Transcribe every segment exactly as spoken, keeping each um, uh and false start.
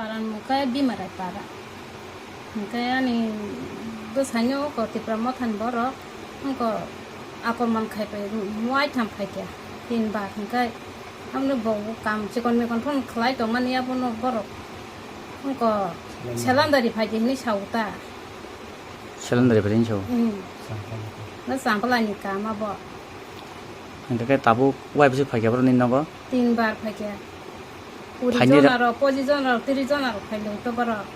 Paran mukha Bimarai para. Hingke ani bwsano ko Tipra Mothani borok, wngko akorman khai pai, muai tham phaikya, tin bar hingke, amni bo kam chikon mikon phano khlai tongmani abono borok, wngko selandari phaidi hinwi sao ta. Selandari phaidi hinwi sao? Hmm. Na Champlani kam abo. Hingke khe tabuk wai bwswk phaikya borok nini nogo? Tin bar phaikya. Kuri Phaini ra- jona rok, pochi jona rok, tiri jona rok phai lung to borok.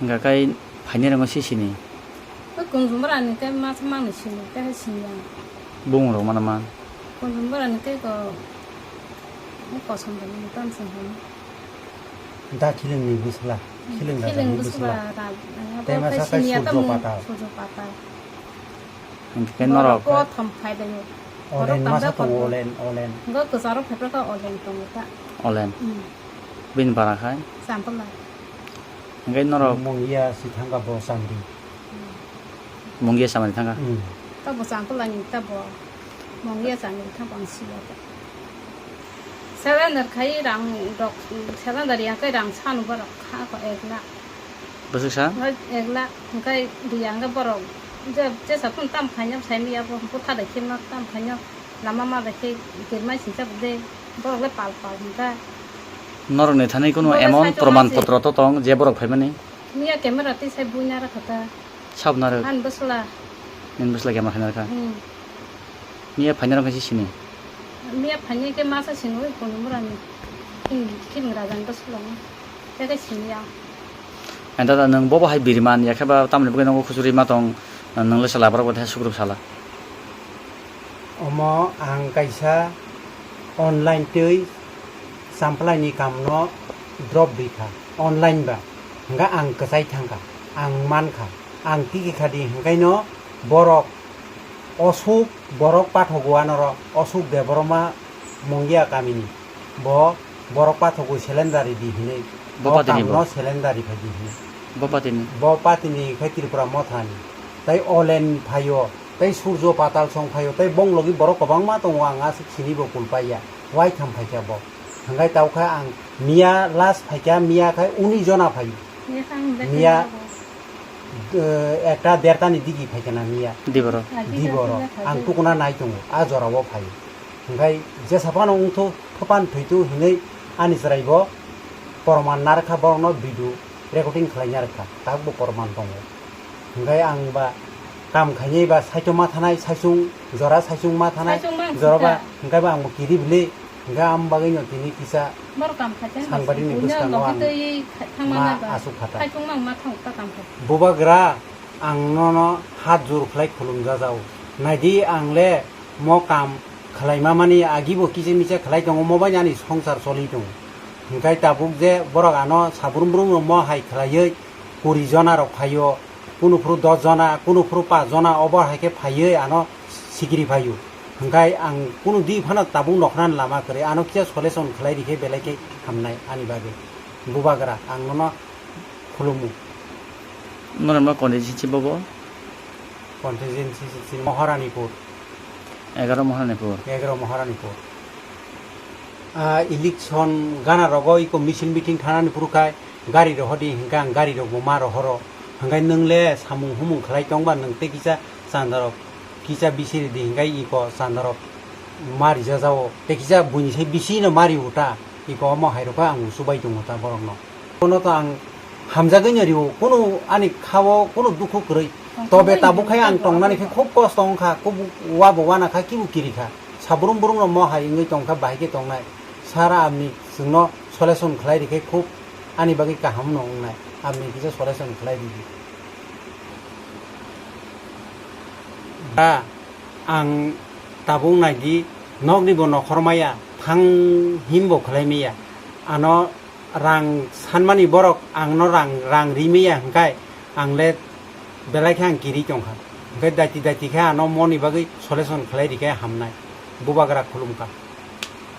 Hingka kai phaini rwngo si sini? Oi kunjum bora ni kai masa mangni sini, kai hai sini ang. Bung rok mana man? Kunjum bora ni kai ko, ni kosom rok ni tan sing hwn. Da khiling ni bwsla, khiling da khiling ni bwsla. Bwsla ra, Tei abo masa kai kai sini ya ta Surjo mung Patal. Surjo Patal. Hingke norok Borok kothom phai laio. Olen Borok masa tamjak tongo, korbo. Olen, Olen. Hingke kwcharo phaiphra khe Olen tongo ta. Olen. Hmm. Bini bara khai? Champla. Hingke norok Mungya si thangka bo Chandi. Hmm. Mungya samani thangka? Hmm. Ta bo Champla ni ta bo. Mungya Chandi thang bang si ya ta. Surrender khai rang rok, surrender yang kai rang sanu borok kha ko ek lakh. Bwswk sa? Hoi, ek lakh, hingkai riyang khe borok je, jesa phano tam khainai saimanya bo, bwtha bai khe ma tam khainai, lama ma bai khe kirmai singcha bo de, borok le pal pal hingkha. Norok ni thani kuno Borok emon saichung proman masi. Potro to tong je borok phaimani? Miya camera twi sai buina rakha ta. Sab narwk? Ani bwsla. Nini bwsla camera khaina rakha? Hmm. Miya phaina rok khe sini? Miya phaina khe masa sini oi kono mura ni. King, king raja ni bwsla ni. Khe khe sini ya. Ang dada nwng bobo hai biriman ya khe ba tamni bagwi nongo khusuri ma tong nwng le sala borok bo the sugrub sala. Omo ang kaisa online twi Champlai ni kam no drop rikha online ba. Hingkha ang kwchai thangkha, ang mankha, ang tiki kha di, hingkhaino borok Osuk borok pathogo anoro, Osuk Debbarma Mongia kamini. Bo borok pathogo selendari di hinwi. Bo O patini bo? Kamno selendari phai di hinwi. Bo patini? Bo patini khai Tripura Mothani. Tai Olen phaio, tai Surjo Patal song phaio, tai bong logi borok kwbangma tongo, ang aswk sini bo kulpaiya. Waitham phaikha bo. Hingkhai tawkha ang miya last phaikha, miya khai uni jona phaio. Miya khai ang Miya, eh, ekta derta ni digi phaikha na miya. Diboro. Diboro. Ang tukuna nai tongo, a jora o phaio. Hingkhai jesa phano wngthu, phapan thwitu hinwi ani chwrai bo porman narwkha borokno video recording khlaina rwkha, tabukbo porman tongo. Hingkhai ang ba kam khainai ba saichung ma thanai, saichung jora saichung ma thanai, Saichung ma jora ba thangkha. Hingkhai ba ang bo kiri bili, hingkha am bagwi no tini kisa Borok kam khaite sangbarini bunya bwskango logi ang twi kha-, thangmana ma ba. Asuk khata. Saichung ma ma thang ta kam khaite. Bubagra ang nono hat jur khlai khulumjajao. Naidi ang le mo kam khlaima mani agibo kiching micha khlai tongo, mo bai ani songsar choli tongo. Hingkhai tabuk je borok ano sabrum brum rok mo hai khlaiwi kuri jona rok phaio, kunu phuru dos jona, kunu phuru paanch jona obo hai khe phaiwi ano sikiri phaio. Hingkhai ang kunu di phano tabuk nokhrani lama kwrwi ano kisa solution khlai rikhe belai khe hamnai ani bagwi. Bubagra ang nono khulumu. Norok ma constituency bobo? Constituency si Maharanipur. Egaroh Maharanipur. Egaroh Maharanipur. Ah, election gana rogo iko misil meeting thanani phuru khai gari rohordi hingkha ang gari rokbo ma rohoro. Hingkhai nwng le samung humung khlai tongba nwng tei kisa chandarok kisa bisi ridi hingkhai iko chandarok ma rijajao tei kisa buini sai bisi no ma rio ta iko omo hai rokha ang usubai tongo ta borokno. Bono to ang hamjagwi no rio, kunu ani khao kunu dukhu kwrwi. Tobe tabuk khai ang tongnani khe khub kosto wngkha, khub wabo wana kha, kibu kiri kha. Sabrum brum no mo hai wngwi tongkha, bahai khe tongnai. Sara amni chwngno solution khlai rikhe khub ani bagwi kaham no wngnai. Amni kisa solution khlai ridi. Da ang tabuk naidi, nokni bo nokhor maya, thang him bo khlai maya. Ano rang sanmani borok angno rang, rang ri maya hingkhai ang le belai khe ang kiri tongkha. Hingkhai daiti daiti khe ano moni bagwi solution khlai rikhe hamnai. Bubagra khulumkha.